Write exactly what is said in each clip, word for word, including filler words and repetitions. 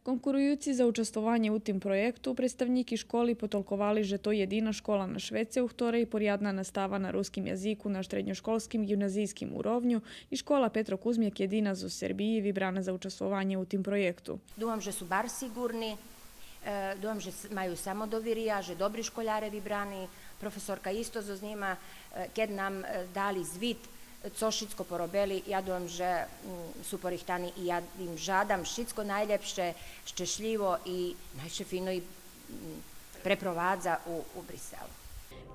Конкуруюци за участвованє у тим проєкту, представнїки школи потолковали же то єдина школа на швеце у хторей порядна настава на руским язику на штредньошколским ґимназийским уровню и школа Петро Кузмяк єдина зоз Сербиї вибрана за участвованє у тим проєкту. Думам же су барз сиґурни, е, думам же с-, маю самодовирия, же добри школяре вибрани, професорка исто зоз нїма, е, кед нам, е, дали звит, цо шицко поробели, я думам же, м, су порихтани и я им жадам шицко найлєпше, щешлїво и най ше фино и, м, препровадза у, у Брисел.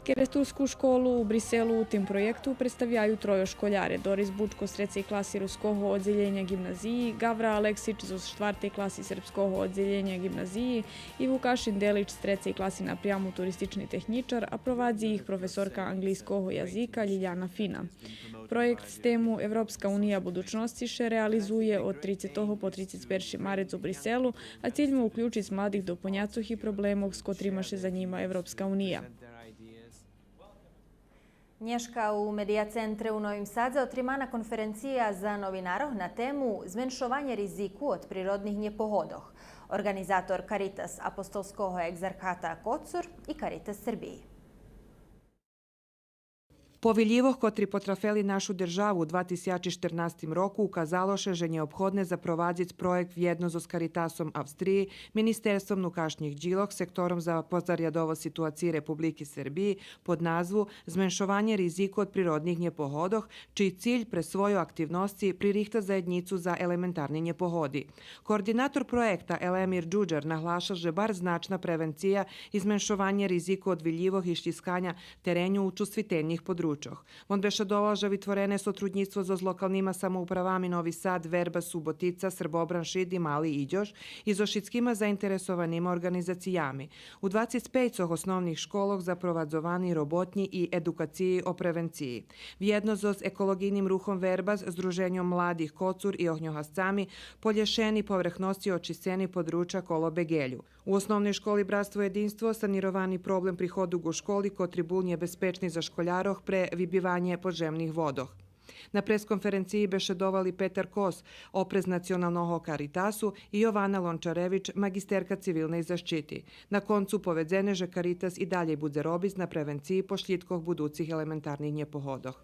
Керестурску школу у Бриселу у тим проєкту представяю тройо школяре: Дорис Бучко з трецей класи руского оддзелєня ґимназиї, Гавра Алексич зоз штвартей класи сербского оддзелєня ґимназиї и Вукашин Делич з трецей класи на пряму туристични технїчар, а провадзи их професорка анґлийского язика Лїляна Фина. Проєкт з тему Европска уния будучносци ше реализує од трицетого по трицец перши марец у Бриселу, а циль му уключиц младих до поняцох и проблемох з котрима ше занїма Европска уния. Нєшка у Медия центре у Новим Садзе отримана конференция за новинарох на тему Зменшованє ризику од природних нєпогодох. Орґанизатор Каритас Апостолского екзархата Коцур и Каритас Сербиї. Повилївох котри потрафели нашу державу у два тисячи штернастим року указало ше же нєобходне запровадзиц проєкт вєдно зоз Каритасом Австриї, Министерством нукашнїх дїлох, Сектором за позарядову ситуацию Републики Сербиї под назву Зменшованє ризику од природних нєпогодох, чий циль пре свойо активносци пририхта заєднїцу за елементарни нєпогоди. Координатор проєкта Елемир Джуджар наглашел же барз значна превенция и зменшованє ризику од вилївох и шлїсканя тереню у чувствительних подручох. Вон бешедовал же витворене сотруднїцтво зоз локалнима самоуправами Нови Сад, Вербас, Суботица, Србобран, Шид и Мали Идьош и зоз шицкима заинтересованима орґанизациями. У двацец пейцох основних школох запровадзовани роботнї и едукациї о превенциї. Вєдно зоз Еколоґийним рухом Вербас, Здруженьом младих Коцур и огньогасцами полєшени поверхносци, очисцени подруча коло Беґелю. У Основней школи Братство єдинство санировани проблем приходу ґу школи, котри бул нєбезпечни за школярох пре вибиванє поджемних водох. На пресконференциї бешедовали Петар Кос, опрез Националного Каритасу, и Йована Лончаревич, маґистерка цивилней защити. На концу поведзене же Каритас и далєй будзе робиц на превенциї пошлїдкох будуцих елементарних нєпогодох.